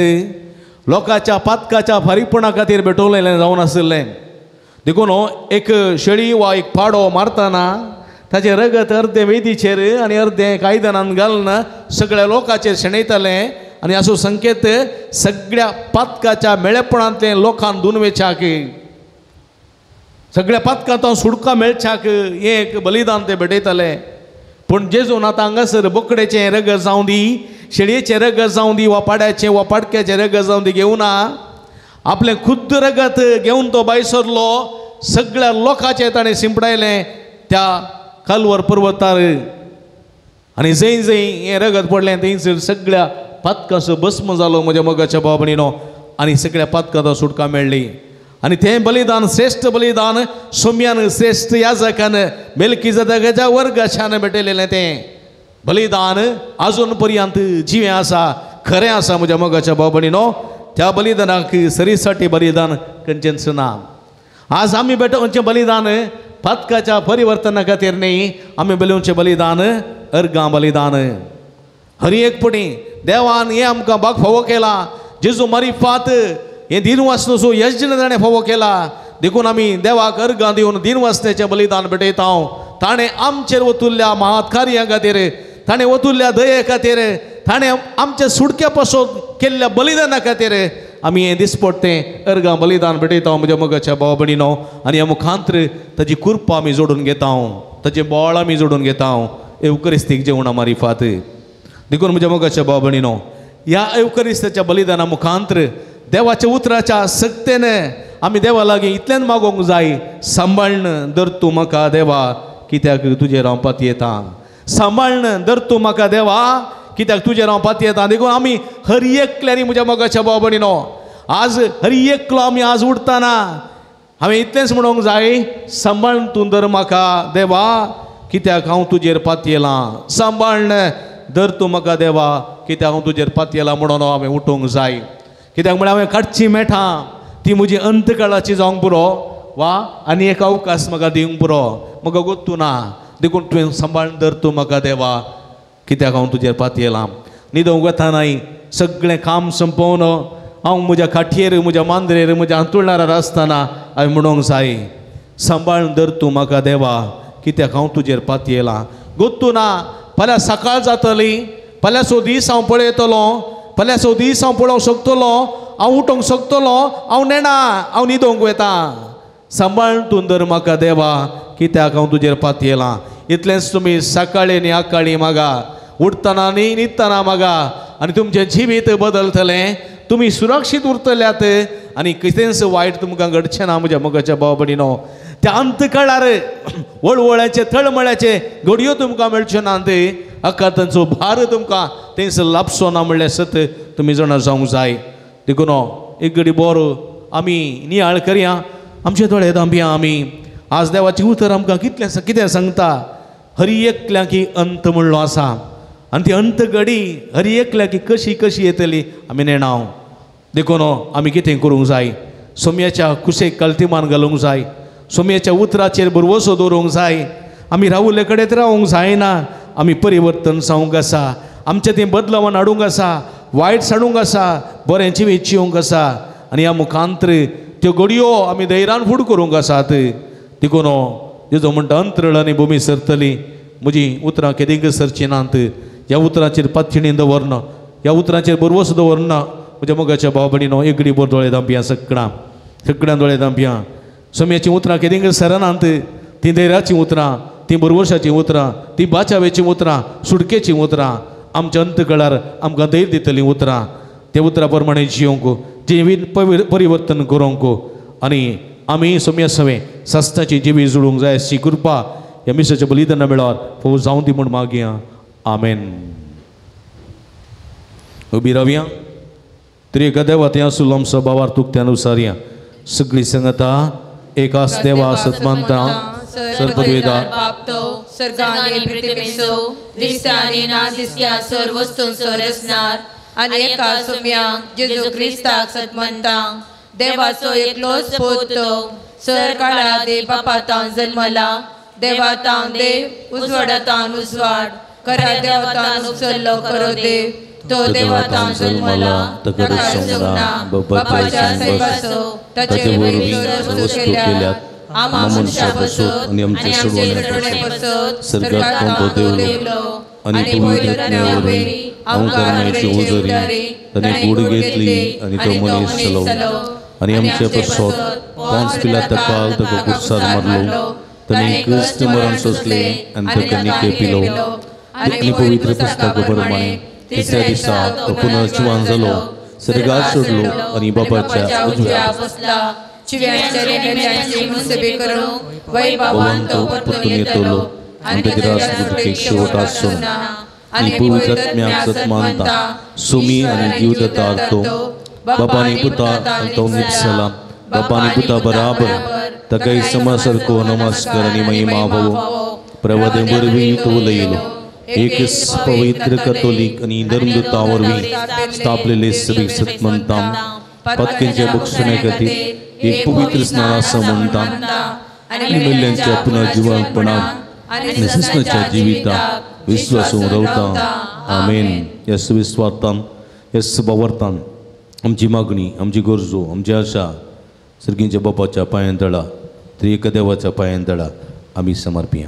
लोकांच्या पातकाच्या फारीकपणा खातीर भेटवलें जावन आशिल्लें. देखून एक शेळी वा एक पाडो मारतना ताचें रगत अर्दें वेदीचेर आनी अर्दें कायदनान घालून सगळ्या लोकांचेर शेणयतालें आनी असो संकेत सगळ्या पातकाच्या मेळेपणांतलें लोकांक धुवन वेच्याक, सगळ्या पातकांत सुटका मेळच्याक हें एक बलिदान ते भेटयताले. पूण जेजून आतां हांगासर बोकडेचें रगत जावं दी, शेळयेचें रगत जावं दी, वा पाड्याचें वा पाडक्याचें रगत जावं दी घेवना, आपलें खुद्द रगत घेवन तो भायर सरलो. सगळ्या लोकांचें ताणें शिंपडायलें त्या कालवर पर्वतार आनी जंय जंय हें रगत पडलें थंयसर सगळ्या पातकाचो भस्म जालो म्हज्या मोगाच्या भाव भयणीनो आनी सगळ्या पातकांत सुटका मेळ्ळी. आनी तें बलिदान श्रेश्ठ बलिदान सोम्यान श्रेश्ठ याजकान मेलकीजदाच्या वर्गाच्यान भेटयलेलें तें बलिदान आजून पर्यंत जिवें आसा, खरें आसा म्हज्या मोगाच्या भाव भयणीनो. त्या बलिदानाक सरीसाठी बलिदान खंयचेंच ना. आज आमी भेटोवचें बलिदान पातकाच्या परिवर्तना खातीर न्ही, आमी बलिवचें बलिदान अर्गां बलिदान. हर एक पटी देवान हें आमकां भाग फावो केला, जेजू मारिफात हें दिनवासनाचो यज्ञ ताणें फावो केला. देखून आमी देवाक अर्गां दिवन दिनवासनेचें बलिदान भेटयता. ताणें आमचेर वतुल्ल्या महात कार्यां खातीर, ताणें वतुल्ल्या दये खातीर, ताणें आमचे सुटके पासून केल्ल्या बलिदाना खातीर आमी हें दिसपडटें अर्गां बलिदान भेटयता म्हज्या मोगाच्या भाव भयणीनो. आनी ह्या मुखांत्र ताजी कृपा आमी जोडून घेता, ताजें बळ आमी जोडून घेता एवकरिस्तीक जेवणा मारिफात. देखून म्हज्या मोगाच्या भाव भयणीनो, ह्या एवकरिस्ताच्या बलिदाना मुखांत्र देवाच्या उतराच्या सक्तेन आमी देवा लागीं इतल्यान मागोवंक जाय, सांबाळ्न दर तूं म्हाका देवा कित्याक तुजेर हांव पातयेता, सांबाळ्न दर तूं म्हाका देवा कित्याक तुजेर हांव पातयेता. देखून आमी हर एकल्यांनी म्हज्या मोगाच्या भाव भयणीनो, आज हर एकलो आमी आज उठताना हांवें इतलेंच म्हणूंक जाय, सांबाळ्न तूं दर म्हाका देवा कित्याक हांव तुजेर पातयेलां, सांबाळ्न दर तूं म्हाका देवा कित्याक हांव तुजेर पातयेलां म्हणून हांवें उठूंक जाय. कित्याक म्हळ्यार हांवें काडची मेठां ती म्हजी अंतकाळाची जावंक पुरो वा आनी एक अवकाश म्हाका दिवंक पुरो, म्हाका गोत्तू ना. देखून तुवें सांबाळ्न दर तूं म्हाका देवा कित्याक हांव तुजेर पातयेलां. न्हिदोवंक वतानाय सगळें काम सोंपोवन हांव म्हज्या खाटयेर, म्हज्या मांद्रेर, म्हज्या हांतुळणारार आसतना हांवें म्हणूंक जाय, सांबाळ्न दर तूं म्हाका देवा कित्याक हांव तुजेर पातयेलां. गोत्तू ना फाल्यां सकाळ जातली, फाल्यां सो दीस हांव पळयतलो, फाल्यां सो दीस हांव पळोवंक शकतलो, हांव उठोवंक शकतलो, हांव नेणा, हांव न्हिदोवंक वता. सांबाळ्न तूं दर म्हाका देवा कित्याक हांव तुजेर पातयेलां. इतलेंच तुमी सकाळी आनी आकाळी मागा, उठतना न्ही न्हिदतना मागा आनी तुमचें जिवीत बदलतलें, तुमी सुरक्षीत उरतल्यात आनी कितेंच वायट तुमकां घडचें ना म्हज्या मोगाच्या भाव भयणीनो. त्या अंतकाळार वळवळ्याचे तळमळ्याचे घडयो तुमकां मेळच्यो ना, ते अकातांचो भार तुमकां थंयसर लाबचो ना म्हणल्यार सत तुमी जाणा जावंक जाय. देखून एक घडी बरो आमी नियाळ करया, आमचे दोळे धांपया. आमी आज देवाचें उतर आमकां कितलें कितें सांगता, हर एकल्याकी अंत म्हणलो आसा आनी ती अंत घडी हर एकल्याकी कशी कशी येतली आमी नेणाव. देखून आमी कितें करूंक जाय, सोम्याच्या कुशेक कल्तिमान घालूंक जाय, सोम्याच्या उतराचेर भरवसो दवरूंक जाय. आमी रावुल्ले कडेन रावूंक जायना, आमी परिवर्तन जावंक आसा, आमचें तें बदलावन हाडूंक आसा, वायट साडूंक आसा, बरें जिवीत जिवंक आसा आनी ह्या मुखांत्र त्यो घडयो आमी धैर्यान फूड करूंक आसात. देखून जेजो म्हणटा अंतरळ आनी भुमी सरतली, म्हजी उतरां केदींक सरची नात. ह्या उतरांचेर पातयेणी दवरना, ह्या उतरांचेर भरवसो दवरना म्हज्या मोगाच्या भाव भयणीनो. एक घडी बर दोळे धांपया, सगळ्यां सगळ्यां दोळे धांपया. सोम्याचीं उतरां केदींक सरनात, तीं धैर्याचीं उतरां, तीं भरवशाचीं उतरां, तीं बाचावेचीं उतरां, सुटकेचीं उतरां, आमच्या अंतकळार आमकां धैर्य दितलीं उतरां. त्या उतरां प्रमाणे जिवंक, जिवीत परिवर्तन करूंक आनी आमी सोम्या सवें सस्ताची जिवी जुळूंक जाय अशी कृपा ह्या मिसाच्या बलिदाना मेळार फोव जावं दी म्हूण मागया. आमेन. उबी रावया. त्रिएका देवा थंय आसुल्लो आमचो भावार तुकत्यान उसारया. सगळी सांगता एकाच देवा सतमानता सर्ववेदा
बापतो सर्गानी पृथ्वीचो दिसता ना दिसत्या सर्व वस्तूंचो रचणार आनी एका सोम्या जेजू क्रिस्ताक सतमनता देवाचो एकलोच पूत तो सर काळा देव बापातान जल्मला, देवातान देव, उजवाडातान उजवाड, खऱ्या देवतान उपसल्लो खरो देव, तो देवतान जल्मला, ताका जगना, बापाच्या सैबाचो, ताचे वरवीं वस्तू केल्यात, आमा मनशा पसत
आनी आमचे
सडवणे पसत
सर्गात तो देवलो आनी पवित्र वरवीं अंकारण्याची उजरी ताणें कूड घेतली आनी तो मनीस जालो आनी आमचे पसत पोन्स पिलाता काल ताका कुर्सार मारलो ताणें क्रिस्त मरण सोंसलें आनी ताका निके पिलो आनी पवित्र पुस्तका प्रमाणे तिसऱ्या दिसा तो पुनर्जिवन जालो सर्गात सोडलो आनी बापाच्या उजव्या
बसला वैभवान तो
परतून येतलो आनी ताची राजवटीक शेवट आसून आनी पवित्र आत्म्याक सत मानता सुमी आनी जीव दता तो बापा आनी पुता आनी तो निपसला बापा आनी पुता बराबर ताकाय समासारको नमस्कार आनी महिमा भोवो प्रवादे वरवीं तो उलयलो एकच पवित्र कथोलीक आनी धर्मदूता वरवीं स्थापलेले सभेक सत मानता पातक्यांच्या बक्षण्या खातीर एक पवित्र स्नान आसा म्हणटा आनी मेल्ल्यांच्या पुनर्जिवनपणाक आनी सस्नाच्या जिविताक विश्वासून रावता. आमेन. ह्या सुविस्वार्थान ह्या सुभावार्थान आमची मागणी आमची गरजो आमची आशा सर्गींच्या बापाच्या पांयां तळा त्रिएक देवाच्या पांयां तळा आमी समर्पिया.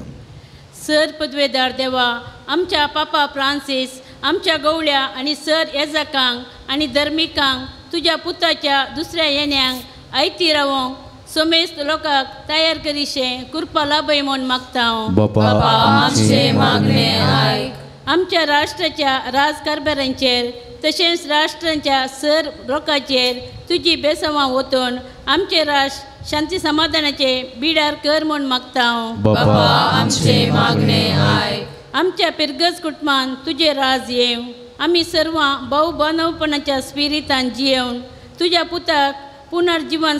सर पदवेदार देवा आमच्या पापा फ्रांसीस आमच्या गवळ्या आनी सर येजाकांक आनी धर्मिकांक तुज्या पुताच्या दुसऱ्या येण्यांक आयती रावोंक समेस्त लोकांक तयार करीशें कृपा लाभय म्हूण मागता हांव.
बापा आमचें मागणें
आयक.
आमच्या राष्ट्राच्या राजकारभारांचेर तशेंच राष्ट्रांच्या सर लोकांचेर तुजी बेसवां वतून आमचें राष्ट्र शांती समाधानाचे बिडार कर म्हूण मागता हांव.
बापा
आमचें मागणें आयक.
आमच्या पिरगज कुटुंबान तुजें राज येवं आमी सर्वां भोव बांदवपणाच्या स्पिरितान जियेवन तुज्या पुताक पुनर्जिवन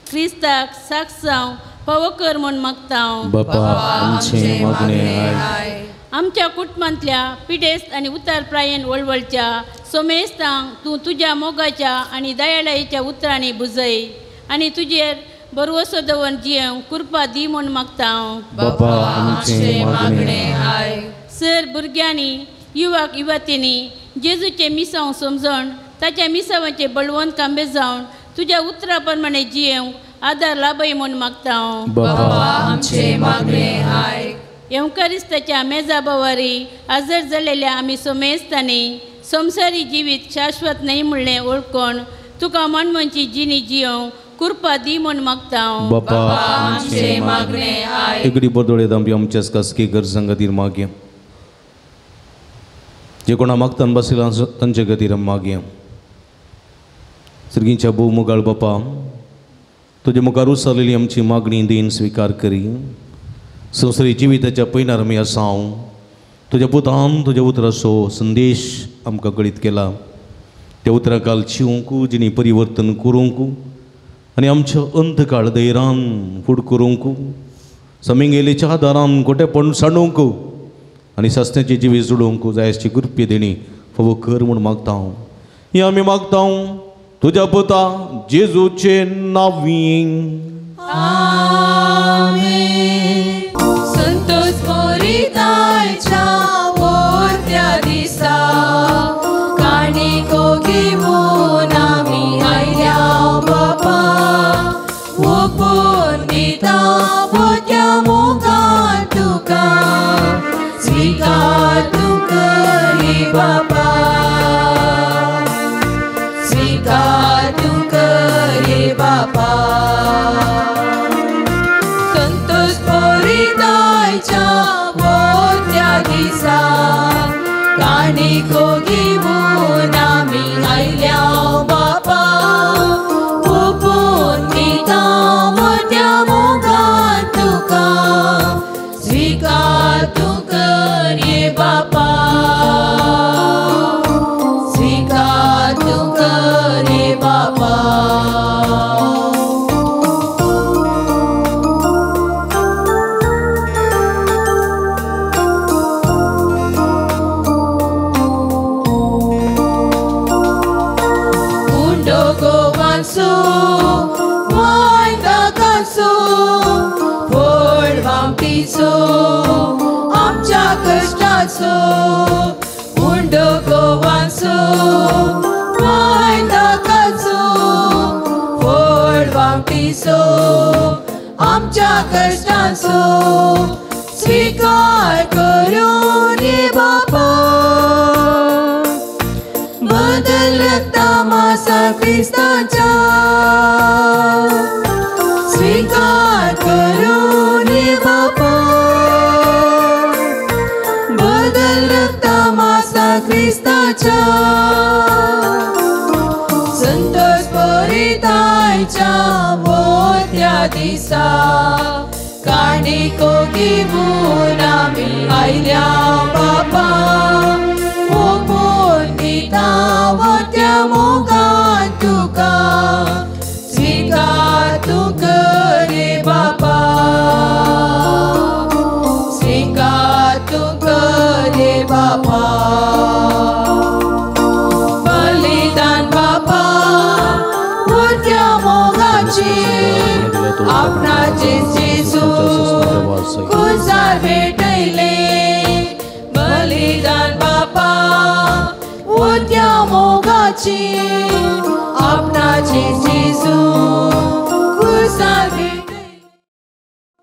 क्रिस्ताक साक्ष जावं फावो कर म्हूण मागता हांव.
बापा आमचें मागणें आयक.
आमच्या कुटुंबांतल्या पिडेस्त आनी उतार प्रायेन वळवळच्या सोमेस्तांक तूं तुज्या मोगाच्या आनी दयाळायेच्या उतरांनी बुजय आनी तुजेर बरवसो दवर जियेवंक कृपा दी म्हूण मागता हांव.
बापा आमचें मागणें
आयक.
सर भुरग्यांनी युवक युवतींनी जेजूचें मिसांव समजून ताच्या मिसांवाचें बळवंत कांबे जावन तुज्या उतरा प्रमाणे जियेवंक आदार लाभय म्हूण मागता हांव.
बापा
आमचें मागणें आयक.
येवकारिस्ताच्या मेजा बवारी हजर जाल्लेल्या आमी सोमेस्तांनी संवसारी जिवीत शाश्वत न्हय म्हणलें वळखून तुका मानवची जिणी जियोवंक कृपा दी म्हूण मागता हांव.
बापा
आमचें मागणें आयक.
एकडे बरदोळे आमी आमच्याच खासगी गरजां खातीर मागया जे कोणा मागतान बसला तांचे खातीर आमी मागया. सर्गींच्या भोव मोगाळ बापा तुजे मुखार उसारलेली आमची मागणी देन स्विकार करी. संवसारी जिविताच्या पयनार आमी आसा हांव तुज्या पुतान तुज्या उतराचो संदेश आमकां कळीत केला त्या उतरा काल शिवंक जिणी परिवर्तन करूंक आनी आमच्या अंधकाळ दैरान फूड करूंक समिंगेलीच्या दारान गोटेपण सांडूंक आनी सासण्याची जिवीत जोडूंक जायची कृपे देणी फावो कर म्हूण मागता हांव. ही आमी मागता हांव तुज्या पुता जेजूचे नांवी.
आमेन. संतोष मोरिताच्या मोठ्या दिसा काणिको घेवन आमी आयल्या बापा ओपून दिता मोठ्या मोगान तुका स्विकार तूं करी बापा स्विकार तूं करी बापा. संतोष मोरिताच्या मोठ्या दिसा काणिको घेवन आमी आयल्या बापा ओपून दिता मोठ्या मोगान तुका स्विकार तूं कर बापा स्विकार तूं कर बापा. उंडो गोवांचो वायदाकाचो फळ वामटीचो आमच्या कश्टाचो उंडो गोवांचो वायदाकाचो फळ वामटीचो आमच्या कष्टांचो स्वीकार करून ये बापा बदल रक्ता मासा क्रिस्ताच्या स्वीकार करून ये बापा बदल रक्ता मासा क्रिस्ताच्या संतोष परितायच्या मोठ्या दिसा काणिको घेऊन आमी आयल्या बापा ओपून दिता मोठ्या मोगान तुका स्वीकार तूं कर रे बापा स्वीकार तूं कर रे बापा बलिदान बापा मोठ्या मोगाची आपणाचे जेजू कुजार भेटयले बलिदान बापा मोठ्या मोगाची आपणाचे जेजू कुजार भेटयले.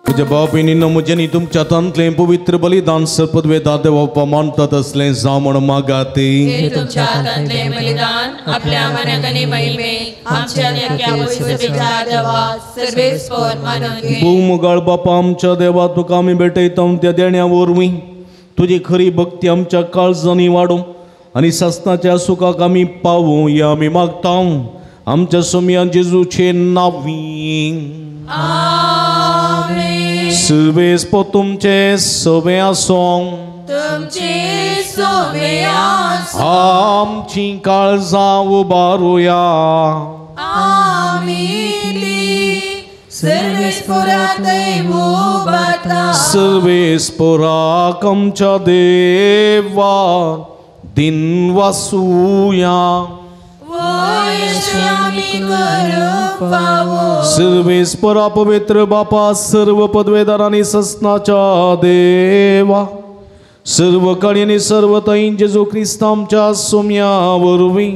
तुझ्या बापिनी म्हज्यांनी तुमच्या हातांतलें पवित्र बलिदान सर्पदवेदा देवा मानतात असलें जावं म्हण मागाते.
तुमच्या हातांतलें बलिदान आपल्या मनाक आनी महिमेक आमच्या देवा सर्वेस्पर मानून घे.
भूमगाळ बापा आमच्या देवा तुका आमी भेटयता त्या देण्या वरवीं तुजी खरी भक्ती आमच्या काळजांनी वाडूं आनी सासणाच्या सुखाक आमी पावूं हें आमी मागता आमच्या सोमया जेजूचे नांवी.
आमेन.
सर्वेस्पर तुमचे सवे आसूं
तुमचे सवे आसूं.
आमची काळजां उबारुया.
आमी सर्वेस्परातय उबारता.
सर्वेस्पराक आमच्या देवा दिन वासूया. सर्वेस्परा पवित्र बापा सर्व पदवेदार आनी ससनाच्या देवा सर्व काळी आनी सर्व तईन जेजू क्रिस्त आमच्या सोम्या वरवीं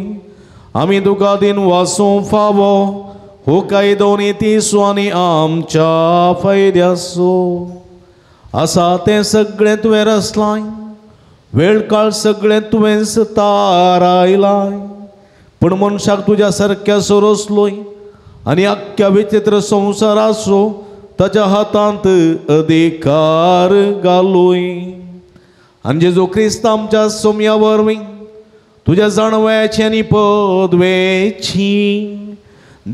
आमी तुका दिन वासूं फावो हो कायदो नीतीसो आनी आमच्या फायद्यासो आसा तें सगळें तुवें रचलाय वेळ काळ सगळें तुवें तारायलाय पूण मनशाक तुज्या सारक्यासो रचलोय आनी आख्ख्या विचित्र संवसाराचो ताच्या हातांत अधिकार घालोय आनी जेजू क्रिस्त आमच्या सोम्या वरवीं तुज्या जाणवयाची आनी पदवेची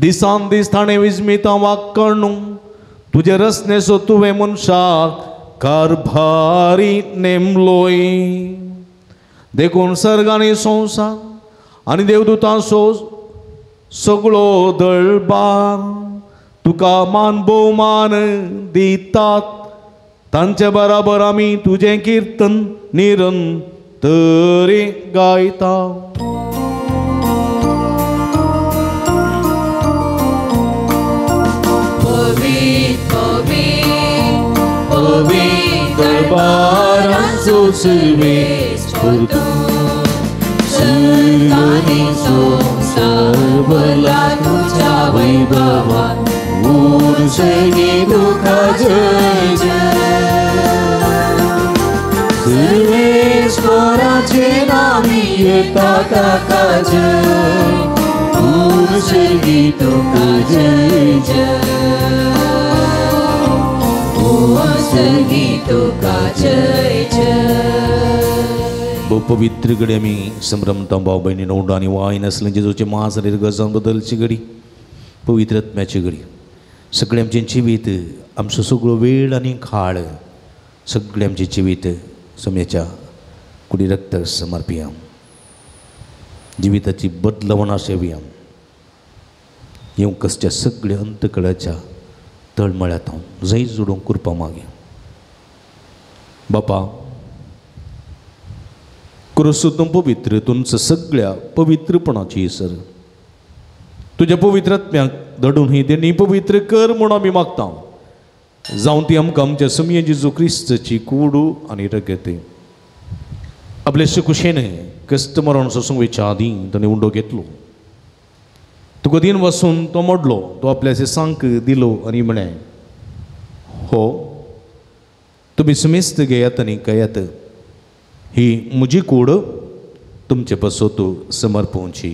दिसान दीस ताणें विस्मितां वाक्कणू तुजे रचनेचो तुवें मनशाक कारभारी नेमलोय. देखून सर्ग आनी संवसार आनी देवदूतांचो सगळो दळबार तुका मान भोवमान दितात तांचे बराबर आमी तुजें किर्तन निरंतरी गायता.
दरबारांचो सर्वेस्पर तूं सर्ग आनी संवसार भरला तुज्या वैभवान उर्सगी तुका जय जय. सर्वेस्पराचे नामी येता ताका जय उर्सगी तुका जय जय उर्सगी तुका जय जय.
पवित्र घडी आमी संभ्रमता भाव भयणी नवडो आनी वायन आसलें जेजूचे मास आनी गजान बदलची घडी पवित्र आत्म्याची घडी सगळें आमचें जिवीत आमचो सगळो वेळ आनी काळ सगळें आमचें जिवीत सोम्याच्या कुडी रक्त समर्पिया जिविताची बदलवण आशेवया येवंक कसच्या सगळ्या अंतकळाच्या तळमळ्यांत हांव जैत जोडूंक कृपा मागे. बापा क्रिस्तून पवित्र तुमचं सगळ्या पवित्रपणाची सर तुज्या पवित्र आत्म्याक दडून ही देणी पवित्र कर म्हूण आमी मागता जावं ती आमकां आमच्या समिया जेजू क्रिस्ताची कुडू आनी रगत आपले सुकुशेन कश्ट मरण सोसूंक वयच्या आदीं ताणें उंडो घेतलो तुका दिन वसून तो मोडलो तो आपल्या सांक दिलो आनी म्हळें हो तुमी सुमेस्त घेयात आनी खायात, ही म्हजी कूड तुमचे पासत समर्पणची.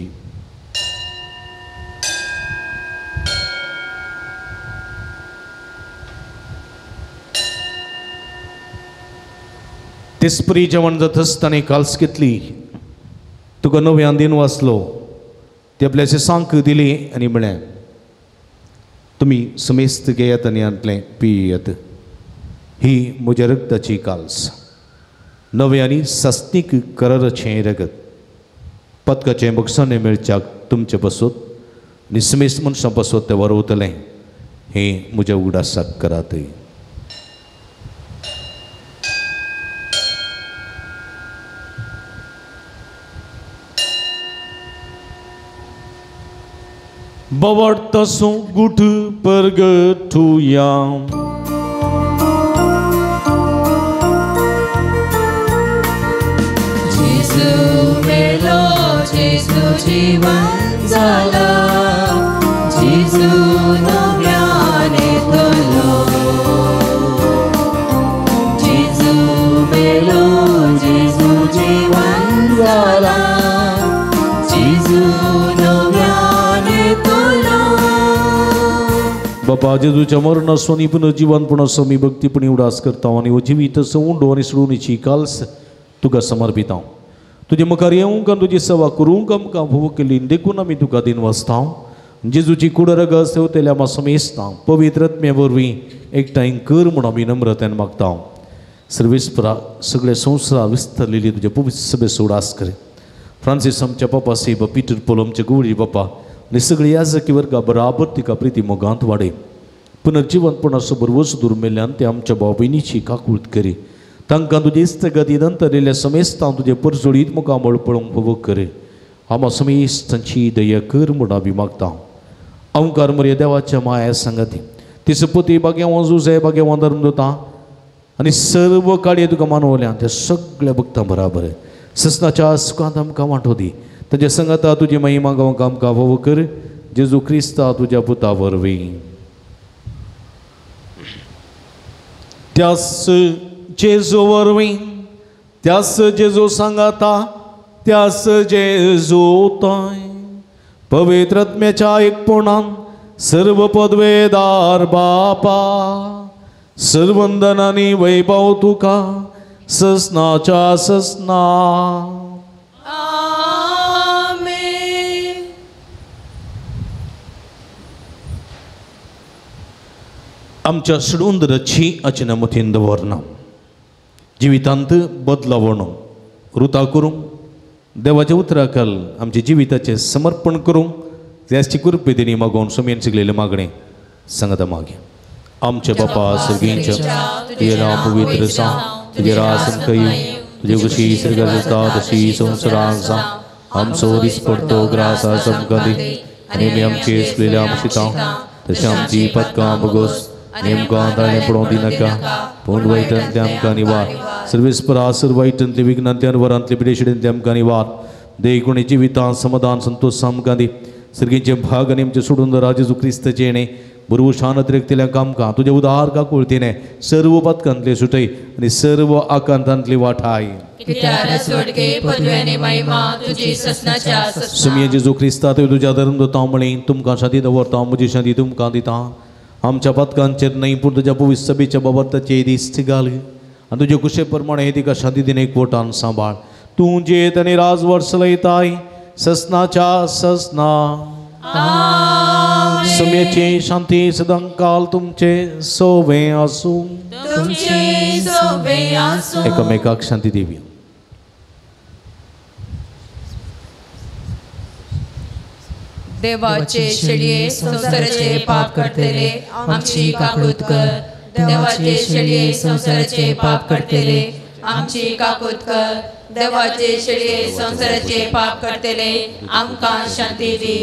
तेसपरी जेवण जातच ताणें काल्स घेतली, तुका नव्यान दिन वाचलो, ते आपल्या सांक दिली आनी म्हळें, तुमी समेस्त घेयात आनी हांतलें पियात, ही म्हज्या रगताची काल्स, नवें आनी सासणीक कराराचें रगत, पदकाचें बक्षाणें मेळच्याक तुमचे पासत आनी समेस्त मनशां पासत तें वरवतलें, हें म्हज्या उगडासाक करात. बवडतसो गुठ परगठुया.
जेजू मेलो, जेजू जीवन जाला, जेजू नव्यान येतलो. जेजू मेलो, जेजू जीवन जाला, जेजू नव्यान येतलो.
बापा जेजूच्या मरणाचो आनी पुनर्जिवनपणाचो आमी भक्तीपणी उडास करता आनी हो जिवीत उंडो आनी सोडूनीची काल्स तुका समर्पिता. तुजे मुखार येवंक आनी तुजी सेवा करूंक आमकां भोव केली देखून आमी तुका दिन वाचता. जेजूची कूड रगत सेवतेल्या आमा समेस्ता पवित्र आत्म्या वरवीं एकठांय कर म्हूण आमी नम्रतेन मागता. सर्वेस्परा सगळे संवसार विस्तारलेली तुज्या पवित्र सभेचो उडास कर. फ्रांसीस आमच्या पापा सेब पिटर पोल आमच्या गुवळी बापा आनी सगळे याजकी वर्गा बराबर तिका प्रिती मोगांत वाडय. पुनर्जिवनपणाचो बरवस दूर मेल्ल्यान ते आमच्या भाव भयणीची काकूळत करी. तांकां तुजे इश्टगती नंतर येयल्ल्या समेस्तां तुजे परजोळीत मुखामळ पळोवंक फावो कर. आमा समेस्तांची दया कर म्हूण आमी मागता. अंकार मरे देवाच्या माया सांगाती तिसपती बागेवां जुजे बागेवां धरून दिता आनी सर्व काडये तुका मानवल्या त्या सगळ्या भक्तां बराबर ससनाच्या सुखांत आमकां वांटो दी. ताज्या संगाता तुजी महिमा गावंक आमकां फावो कर. जेजू क्रिस्ता तुज्या पुता वरवीं. त्यास जेजू वरवीं, त्यास जेजू सांगाता, त्यास जेजू ताय पवित्र आत्म्याच्या एकपणान सर्व पदवेदार बापा सर्वंदन आनी वैभव तुका ससनाच्या ससना.
आमेन.
आमच्या सुडुंदराची अचनमतीन दवरना जिवितांत बदलावण रुता करूंक देवाच्या उतराखाल आमच्या जिविताचें समर्पण करूंक जास्ती कृपे दिनी मागोवन सुमेन शिकलेलें मागणें सांगता मागीर. आमच्या बापा सर्गींच्या तुजें नांव पवित्र जावं, तुजें राज आमकां येवं, तुजी कशी सर्गार जाता तशी संवसारांत जावं. आमचो दिसपडतो ग्रास आज आमकां दी आनी आमी आमचे चुकलेल्या आमशिता तशें आमची पदकां भोगोस नेमकां ताणें पडोवंक दिनाका, पूण वायटांतलें आमकां निवार. सर्वेस्परा सर वायटांतले विघ्नांतले अनवरांतले पिडेशिडेंतले आमकां निवार. देखून जिवितांत समाधान संतोश आमकां दी. सर्गींचे भाग आनी आमचें सोडून जेजू क्रिस्ताचें येणें बरोबर शान अतिरेकतेल्या कामकां तुजें उदार काकुळतीने सर्व पदकांतले सुटय आनी सर्व आकांतांतली वाठाय. सुमये जेजू क्रिस्ता तुज्या धर्म दवरता म्हळें तुमकां शांती दवरता, म्हजी शांती तुमकां दिता. आमच्या पदकांचेर न्हय पूण तुज्या पवित्र सभेच्या बाबताचे दीस घाल आनी तुजे कुशे प्रमाणे तिका शांती दिने एकवटान सांबाळ. तूं जेत आनी राजवट चलयताय ससनाच्या ससना. सुम्याची शांती सदांकाल तुमचे सोवे आसूं. एकामेकाक शांती दिवी.
देवाचे शेळये संवसाराचे पाप करतले आमची काकूत कर. देवाचे शेळये संवसाराचे पाप करतले आमची काकूत कर. देवाचे शेळये संवसाराचे पाप करतले आमकां शांती दी.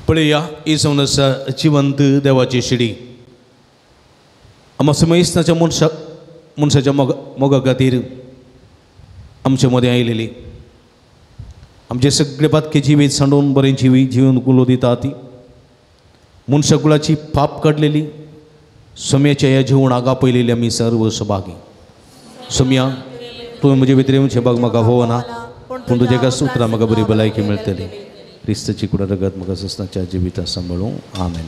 पळया ही जावन आसा जिवंत देवाची शिडी. आमा समयस्ताच्या मनशाच्या मोगा खातीर आमचे मदें आयलेली आमचे सगळे पातके जिवीत सांडून बरें जिवी जिवन कुलो दिता ती मनशाकुळाची पाप काडलेली सोम्याच्या ह्या जेवणाक आपयलेली आमी सर्व सभागी. सोम्या तुवें म्हजे भितर येवचें बाग म्हाका होवना पूण तुज्या एका सुत्रां म्हाका बरी भलायकी मेळटली. क्रिस्ताची कुडा रगत म्हाका सस्नाच्या जिविता सांबाळूं. आमेन.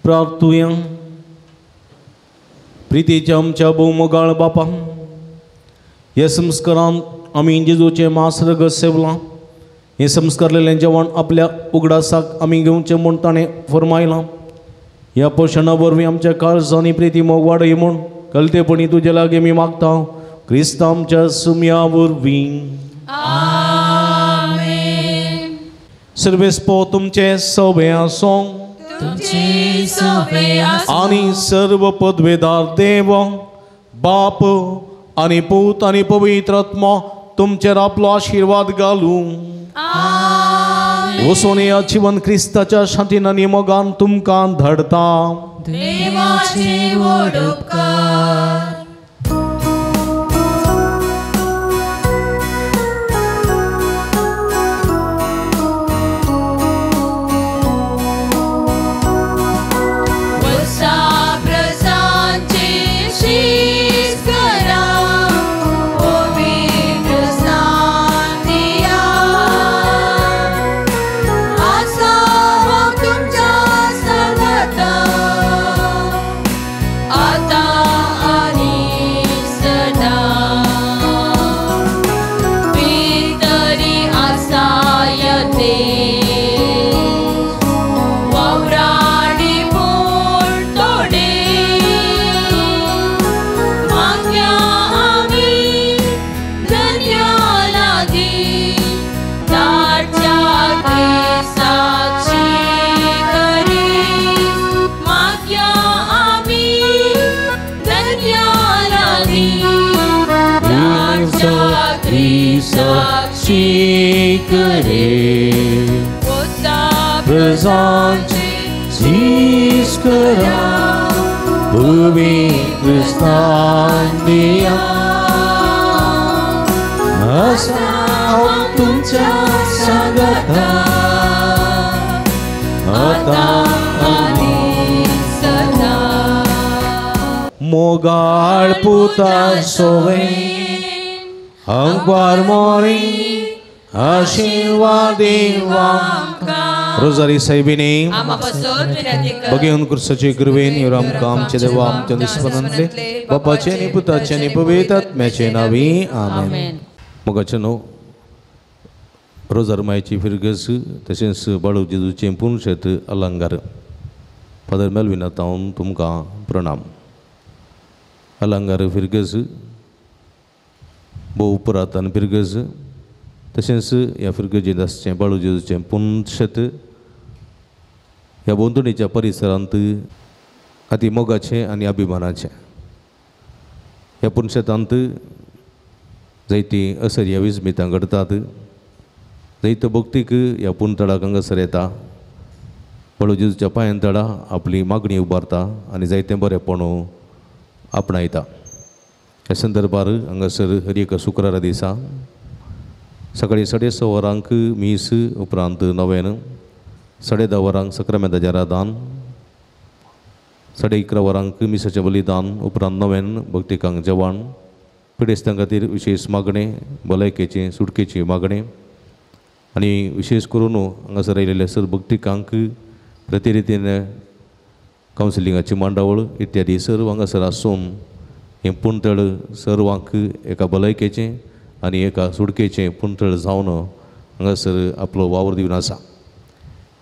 प्रार्थुया. प्रितीच्या आमच्या भोवमोगाळ बापा, ह्या संस्कारान आमी जेजूचें मांस रगत सेवलां. हें संस्कारलेलें जेवण आपल्या उगडासाक आमी घेवचें म्हूण ताणें फरमायलां. ह्या पोशणा वरवीं आमच्या काळजांनी प्रिती मोग वाडय म्हूण कलतेपणी तुजे लागीं आमी मागता, क्रिस्त आमच्या सुम्या वरवीं. सर्वेस्पो तुमचें सवें आसूं आनी सर्व पदवेदार देव बाप आनी पूत आनी पवित्र आत्मो तुमचेर आपलो आशिर्वाद घालूं. वचून ह्या जिवन क्रिस्ताच्या शांतीन आनी मोगान तुमकां धाडटा.
देवाचे व्हड उपकार.
साक्षी करे प्रजांची झीज करा भूमी क्रिस्तान दिया असा तुमच्या सांगता आता आनी सदा. मोगाळ पुता सोवे अंकवार मोरी आशीर्वाद रोजारी साहेबिनी बघेवन कुर्साचे कृपेन your आमकां आमचे देवा आमच्या दुस्मनांतले बापाचे आनी पुताचे आनी पवित्र आत्म्याचे नांवी आमेन. मोगाचे न्हू रोजार मायची फिरगस तशेंच बाळू जेजूचें पुनशेत अलंगार फादर मेल्विना तावन तुमकां प्रणाम. अलंगार फिरगस भोव पुरातन फिरगस तशेंच ह्या फिरगजेंत आसचें बाळू जेजूचें पुनशेत ह्या भोंवतणीच्या परिसरांत अती मोगाचें आनी अभिमानाचें. ह्या पुनशेतांत जायतीं असर्या विस्मितां घडटात. जायतो भक्तीक ह्या पुनतळाक हांगासर येता, बाळू जेजूच्या पांयां तळा आपली मागणी उबारता आनी जायतें बरेंपण आपणायता. ह्या संदर्भार हांगासर हर एका शुक्रारा दिसा सकाळीं 6:30 वरांक मीस, उपरांत नवेन 10:30 वरांक सक्रामेंताचें आराधन, 11:30 वरांक मिसाचें बलिदान, उपरांत नवेन भक्तिकांक जेवण, पिडेस्तां खातीर विशेश मागणें, भलायकेचें सुटकेची मागणें आनी विशेश करून हांगासर आयिल्ल्या सर भक्तिकांक प्रतिरितीन कावन्सिलिंगाची मांडावळ इत्यादी सर्व हांगासर आसून हें पुणतळ सर्वांक एका भलायकेचें आनी एका सुटकेचें पुणतळ जावन हांगासर आपलो वावर दिवन आसा.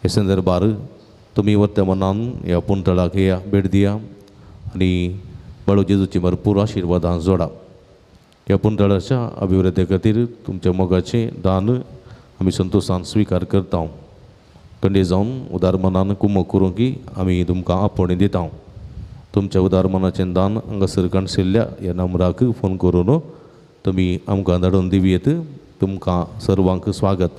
हे संदर्भार तुमी वर्तमानान ह्या पुणतळाक या भेट दिया आनी बाळू जेजूची भरपूर आशिर्वादां जोडा. ह्या पुणतळाच्या अभिवृद्धी खातीर तुमच्या मोगाचें दान आमी संतोशान स्विकार करता. कंडे जावन उदार मनान कुमक करूंक आमी तुमकां आपोवणें दिता. तुमच्या उदार मनाचें दान हांगासर काणशिल्ल्या ह्या नंबराक फोन करून तुमी आमकां धाडून दिवयेत. तुमकां सर्वांक स्वागत.